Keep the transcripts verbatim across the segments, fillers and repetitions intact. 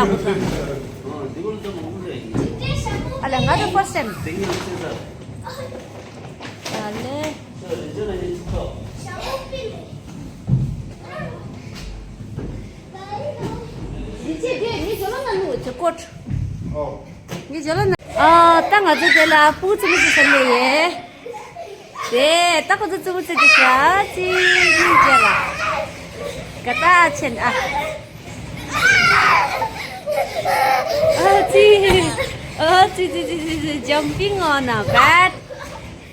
ཨ་ལ་ང་ཚོ་first time། ཨ་ལེ། ཨ། ད་ང་ཚོ་དེ་ལ་སྤུ་གུ་ཆུང་ཆུང་ཞིག་བསམ་ནས་ཡོད། དེ་ད་ཁོ་ཚོ་རྩེད་མོ་རྩེ་དུས་ཤ་ཅིག་གཉིས་བྱས་ལ། ག་ད་ཆེན་ཨ། ཨ་ཙི། ཨ་ཙི་ཙི་ཙི་ཙི་ཙི། Jumping on a bed.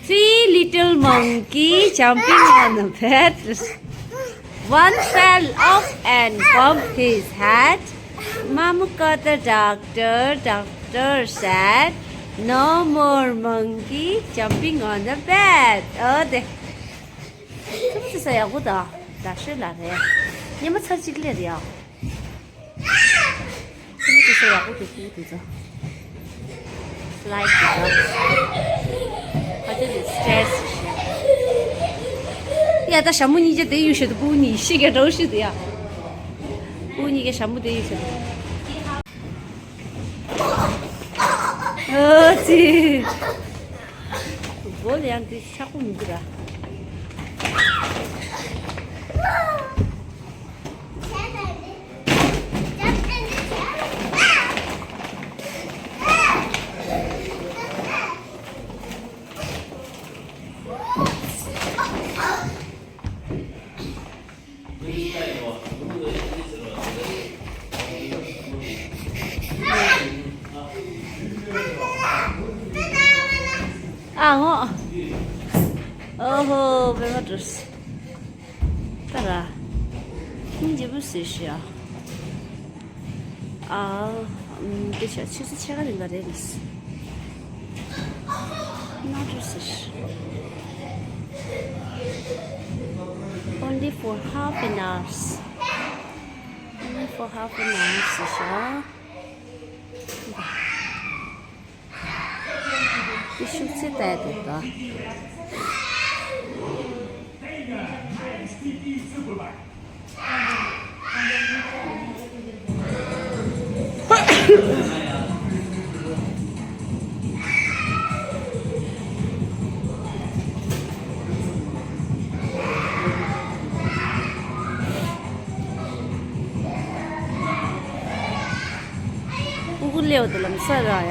Three little monkey jumping on a bed. One fell off and bumped his head. Mom called the doctor. Doctor said, "No more monkey jumping on the bed." ཨོ་དེ། ཁྱོད་ཚོ་ས་ཡག་པོ་དང་ད་ཤོད་ལ་རེད། ཉི་མ་ཚར་གཅིག་ལས་རེད་ཨ། ཁྱོད་ཚོ་ས་ཡག་པོ་འདུག་ཁྱོད་ཚོ། སི་ལའིཌ་དེ་དང་། ཕ་ཆེ་དེ་སི་ཊེར་སི་ཞེས། ཡ་ད་ཞྭ་མོ་གཉིས་ཀྱི་དེ་ཡོད་ཤེས་དུ་སྤུ་གུ་གཉིས་ཤི་ག་འགྲོ་ཤེས་དུ་ཡ། སྤུ་གུ་གཉིས་ཀྱི་ཞྭ་མོ་དེ་ཡོད་ཤེས་དུ། ཨ་ཙི། བོ་ལ་ཡང་དེ་ཆག་པོ་མི་འདུག་ར། ཨ་ངོ་། ཨོ་ཧོ་བེ་མ་ཏྲོས། ད་ར། སྙིང་རྗེ་པོ་ཟེར་ཤི་ཨ། ཨ། ཨམ། དེ་ཤ་ཆུ་ཚོད་ཕྱེད་ཀ་རིང་ག་རེད་ལས། Not research. Only for half an hour. Only for half an hour ཟེར་ཤག་དེ་ཤུགས་ཆེ་ལྟ་ཡ་དེ་ད། ཀུ་ཀུ་ལེའོ་དེ་ལམ་ས་ར་ཡ།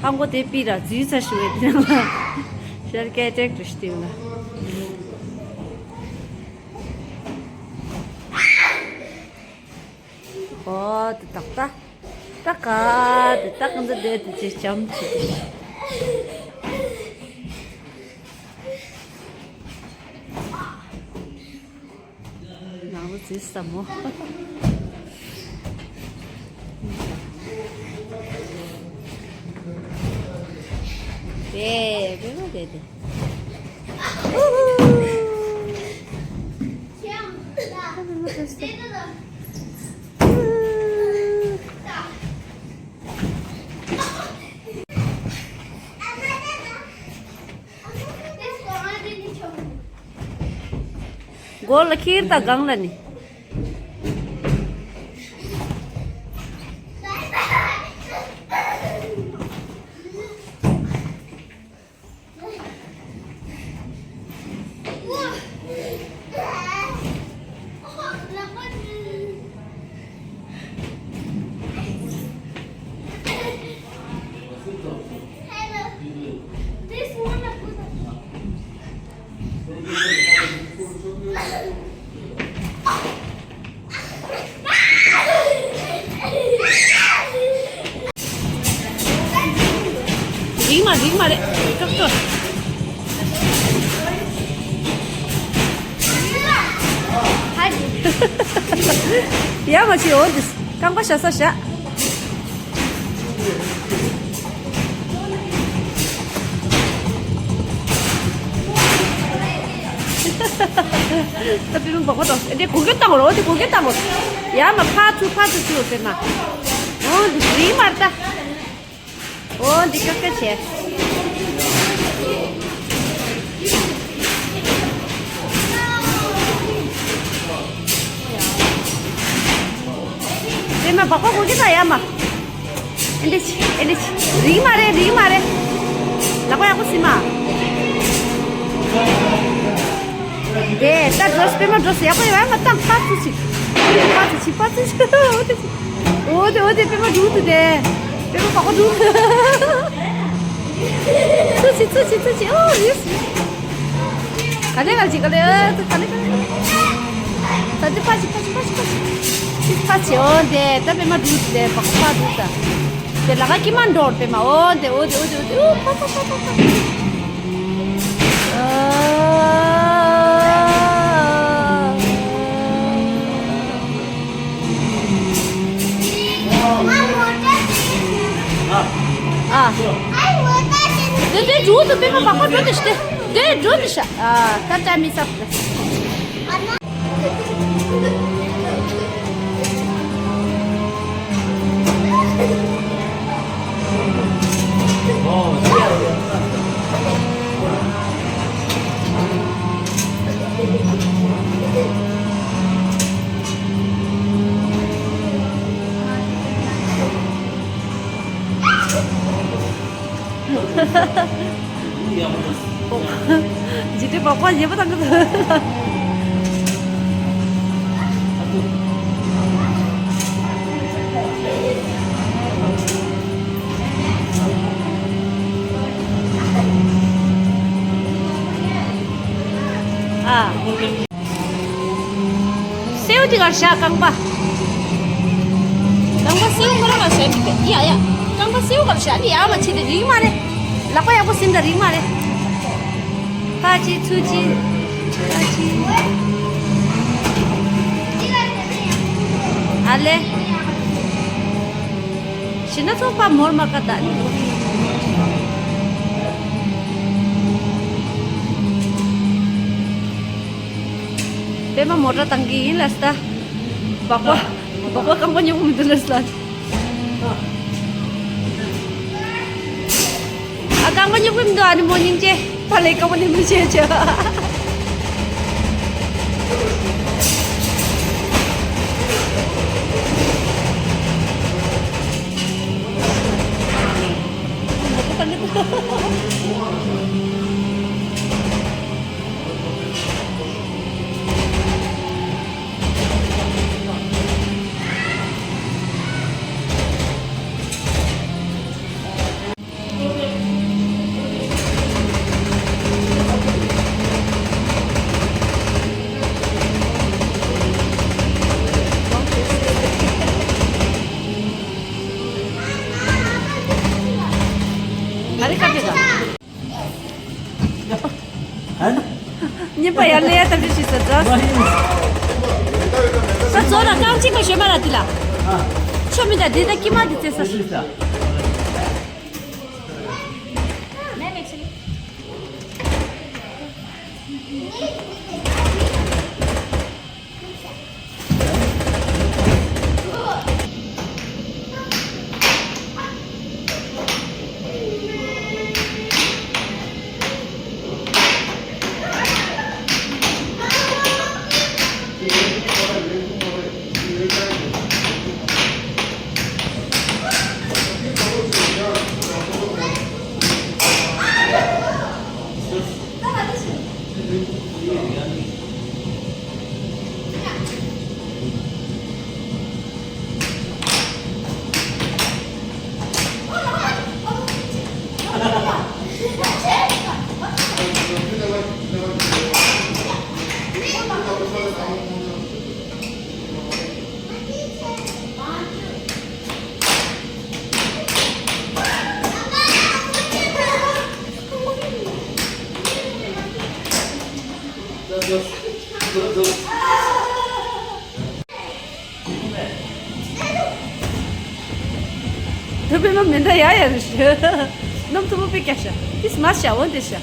ཧང་གོ་དེ་པི་ར་འཛུལ་ཚ་ཞུ་བའི་དེ་ལ། ཤར་སྐད་ཅེག་ཏུ་ཤི་ལ། ཨོ་དེ་ཏག་ཏག་ཏག་ག་དེ་ཏག་ག་འདི་བསྡད་དེ་ཅེ་ལྕམ་ཆེ་དེ། ནང་ལོ་ཙི་ས་མོ། དེ་བེ་མོ་དེ་དེ། ཨུ་ཧུ། སྒོ་ལ་ཁྱེར་དང་སྒང་ལ་ནི། རིང་མ་རིང་མ་རེད། ཀག་ཀག་ཡ་མ་བྱེད། འོ་འདི་རྐང་པ་བཞག་ས་བཞག་ད་པི་མ་འབོག་པ་དང་དེ་གོ་གེ་བཏང་རོགས། དེ་གོ་གེ་བཏང་རོགས། ཡ་མ་ཕ་ཚུ་ཕ་ཚུ་ཚུ་པི་མ། འོ་འདི་རིང་མར་ད། འོ་འདི་ཀ་ཀ་བྱས། ཨེ་མ་བག་པ་གོ་གི་ད་ཡ་མ། ཨེ་འདི་ཆི་ཨེ་འདི་ཆི་རིག་མ་རེད་རིག་མ་རེད། ལག་པ་ཡག་པོ་ཟིན་མ། དེ་ད་འགྲོ་སི་པད་མ་འགྲོ་སི་ཡག་པོ་ཡོད་ཡ་མ་ཏང་པ་ཙི་ཆི། པ་ཙི་ཆི་པ་ཙི་ཆི་འོ་དེ་འོ་དེ་པད་མ་འགྲོ་དུ་དེ། པད་མ་བག་པ་འགྲོ་དུ། ཙི་ཆི་ཙི་ཆི་ཙི་ཆི་ཨོ་ཡེ་སི། ག་ལེ་ག་ལེ་ག་ལེ་ཨ་ཙི་ག་ལེ་ག་ལེ། ད་ཙི་ཕ་ཅི་ཕ་ཅི་ཕ་ཅི་ཕ་ཅི། ཕ་ཅི་ཨོ་དེ་ད་པད་མ་འགྲོ་དེ་བག་པ་འགྲོ་ད། དེ་ལ་ག་ཀི་མ་འགྲོ་པད་མ་ཨོ་དེ་ཨོ་དེ་ཨོ་དེ་ཨོ་དེ་ཨོ་ཕ་ཕ་ཕ་ཕ་ཕ། ཨ། དེ་དེ་འགྲོ་དུ་པད་མ་བག་པ་འགྲོ་དེ་ཤི་དེ་དེ་འགྲོ་དེ་ཤ། ཨ་ད་ད་མི་ས། ཇི་ཏེ་པགས་པ་ཡེ་པ་དང་གི། ཨ། སེའུ་དེ་གར་བཞག་རྐང་པ། རྐང་པ་སེའུ་ཁོ་རང་ལ་བཞག་མི་འདུག་ཡ་ཡ། རྐང་པ་སེའུ་གར་བཞག་ནི་ཡ་མ་བྱེད་དེ་རིག་མ་རེད། ལག་པ་ཡག་པོ་ཟིན་ད་རིག་མ་རེད། ཕ་ཅི་ཚུ་ཅི། ཕ་ཅི། ཨ་ལེ། ཤི་ན་ཚོགས་པ་མོར་མ་ཀ་ད་ནི། པད་མ་མོ་ཊ་བཏང་གི་ཡིན་ལ་སྟ། སྦག་སྦག་སྦག་སྦག་རྐང་པ་ཉོག་མི་འདུག་ལ་སྟ། ཨ་རྐང་པ་ཉོག་མི་འདུག་ཨ་ནི་མོ་སྙིང་རྗེ། ཕ་ལས་རྐང་པ་ཉོག་མི་བྱེད་བྱེད། ཨ་རེ་ཀ་ཕེ་ད། ཉིན་པ་ཡར་ལེ་ཡར་ཐབས་ཤེས་ཤིག་ཟེར་ཟ། ས་ཛོ་ལ་རྐང་གཅིག་པ་ཞོན་པ་ལ་དེ་ལ། ཆོ་མི་འདྲ་དེ་ད་ཀྱི་མ་དེ་བཙལ་ས། ཐུབ་པའི་མ་མེ་མདའ་ཡ་ཡ་རུ་ཤི། གནམ་ཐུ་མོ་པེ་ཀྱ་ཤ། ཏིས་མ་ཤ་འོན་ཏེ་ཤ།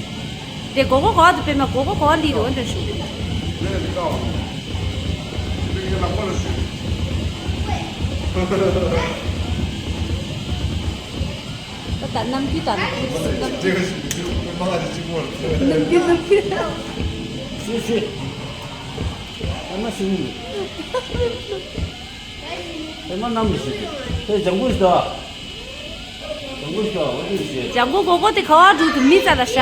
དེ་གོ་གོ་གོ་དུ་པེ་མ་གོ་གོ་གོ་ལི་རུ་འོན་ཏེ་ཤུ། ད་ད་ནམ་རྒྱུན་ད་ནམ་རྒྱུན་ནམ་རྒྱུན་ནམ་རྒྱུན། སུ་སུ། ཨ་མ་སུ་ནི། ཨེ་མ་ནམ་ཞིག་དེ་ལྗང་གུ་ཞིག་དང་། ལྗང་གུ་ཞིག་དང་འོ་དེ་ཞིག་ལྗང་གུ་གོ་གོ་དེ་ག་བ་འགྲོ་དུ་མི་ཙ་ལ་ཤ།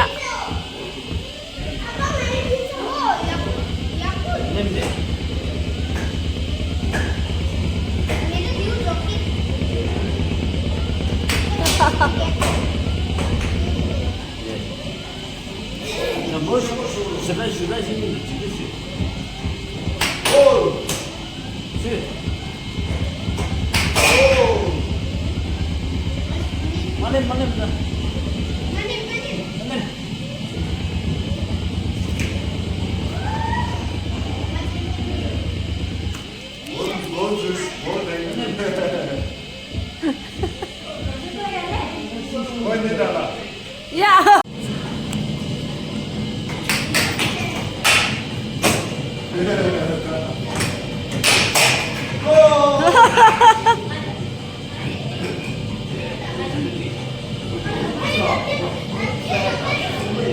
ནེམ་དེ། ལྗང་གུ་ཞིག་ཞིག་ཞིག་ཞིག་ཞིག་ཞིག་ཞིག་མ་ནེམ་མ་ནེམ་ན། མ་ནེམ། ཡ།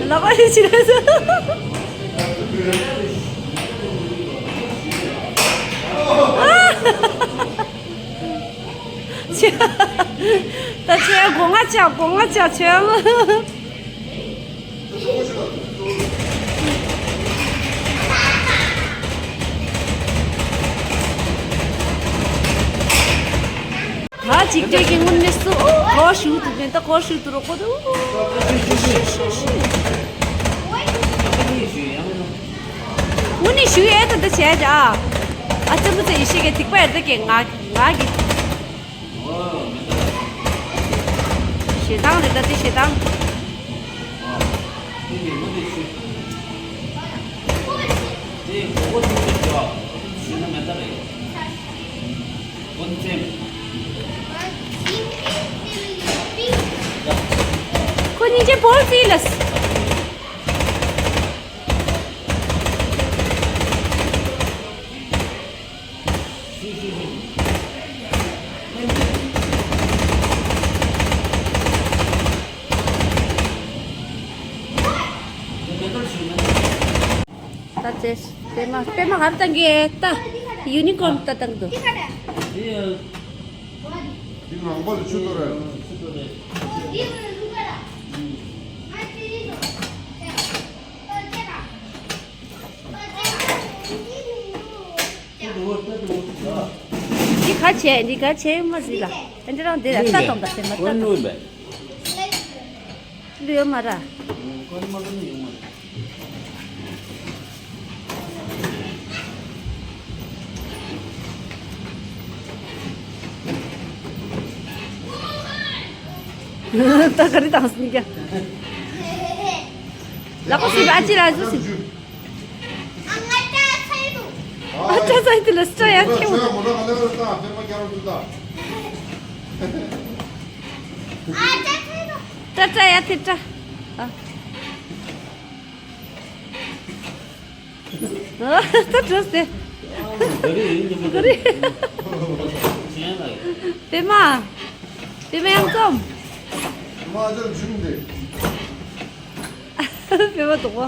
ལག་པ་ཞིག་ཕྱིར་སོང་། ད་ཁྱེད་སྒོ་ང་ལྕགས་སྒོ་ང་ལྕགས་ཁྱོད། ད་ཅིག་སྤྲད་ཀྱི་དངོས་གནས་སུ་ཨོ་གོ་ཞུ་དུ་མེད་ད་གོ་ཞུ་དུ་རོགས་པོ་དུ་ཨོ་ཤི་ཤི་ཤི། དངོས་གནས་ཞུ་ཡས་ད་ད་བྱས་ད་ཨ་ཙི་མི་ཙི་ཡི་ཤི་གེ་ཐིག་པ་ཡར་ད་གེ་ང་ང་གི་ཞེ་སྡང་རེད་ད་དེ་ཞེ་སྡང་། ཁོ་སྙིང་རྗེ་བོར་ཙི་ལས། ད་ཙེ་པད་མ་པད་མ་གར་བཏང་གི་ད་ཡུ་ནི་ཀོརན་ད་བཏང་འདུག་འདི་ནང་པ་ལ་ཆུ་གཏོར་རེད། འདི་ག་བྱས་འདི་ག་བྱས་མ་ཟི་ལ། ཨ་འདི་རང་འདི་ལ་ལྟ་དང་ད་ཟེར་མ་ལྟ་དང་། ལུས་ཡོད་མ་ར། ད་ག་རེ་དང་སུ་ནི་ཀྱ། ལག་པ་སུ་ཨ་ཅི་ལ་སུ་སི། ཨ་ཅག་ཚ་ཡི་དུ་ལ་སི་ཏྲ་ཡ་ཁེ་བོ། ཏྲ་ཏྲ་ཡ་ཐེ་ཏྲ། ཨ། ད་འགྲོ་སྟེ། ག་རེ། པད་མ། པད་མ་ཡང་འཛོམས། པད་མ་དོག་པོ།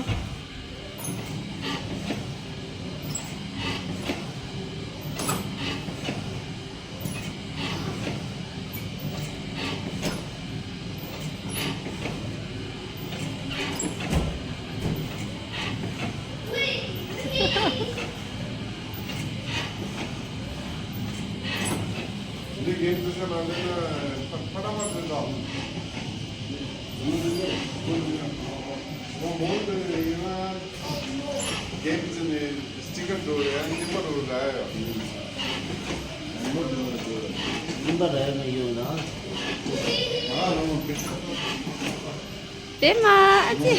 འདི་གའི་འདི་ཚོ་ནང་འདི་ན་ཕ་ཕ་ཏ་མ་ཚོ་དང་། མོ་མོ་འདི་ཡིན་ན། རྒན་གྱི་ནི་སི་ཊི་ཀར་འགྲོ་ཡ་རྙིང་པ་རུ་ར་ཡ། རྙིང་པ་རུ་ར་ཡ་ན་ཡོད་ན། ཨ་རོ། པད་མ་ཨ་ཅེ།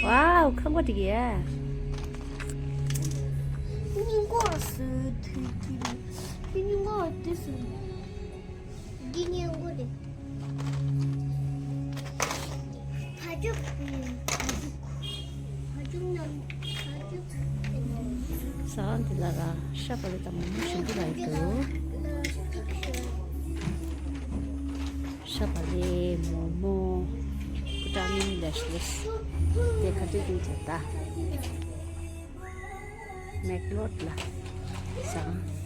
ཝའོ། ཁང་པ་འགྲིག་ཡ། སྙིང་གོ་སུ་ཐུག་གི་རེད། སྙིང་གོ་དེ་སུ། འདི་སྙིང་གོ་རེད། ཕ་ཇུག་ཕ་ཇུག་ཕ་ཇུག་ནམ་ཕ་ཇུག་ས་འདི་ལ་ར་ཤ་བག་ལེབ་དང་མོག་མོག་ཞིམ་པོ་ལ་ཡོད་དོ། ཤ་བག་ལེབ་མོག་མོག་ཀུ་ཏྲ་མིན་ལེ་ཤ་ལེ་ཤ། དེ་ག་ཚོད་ཅིག་བྱས་ད། མེག་ལོད་ལ་ཟ།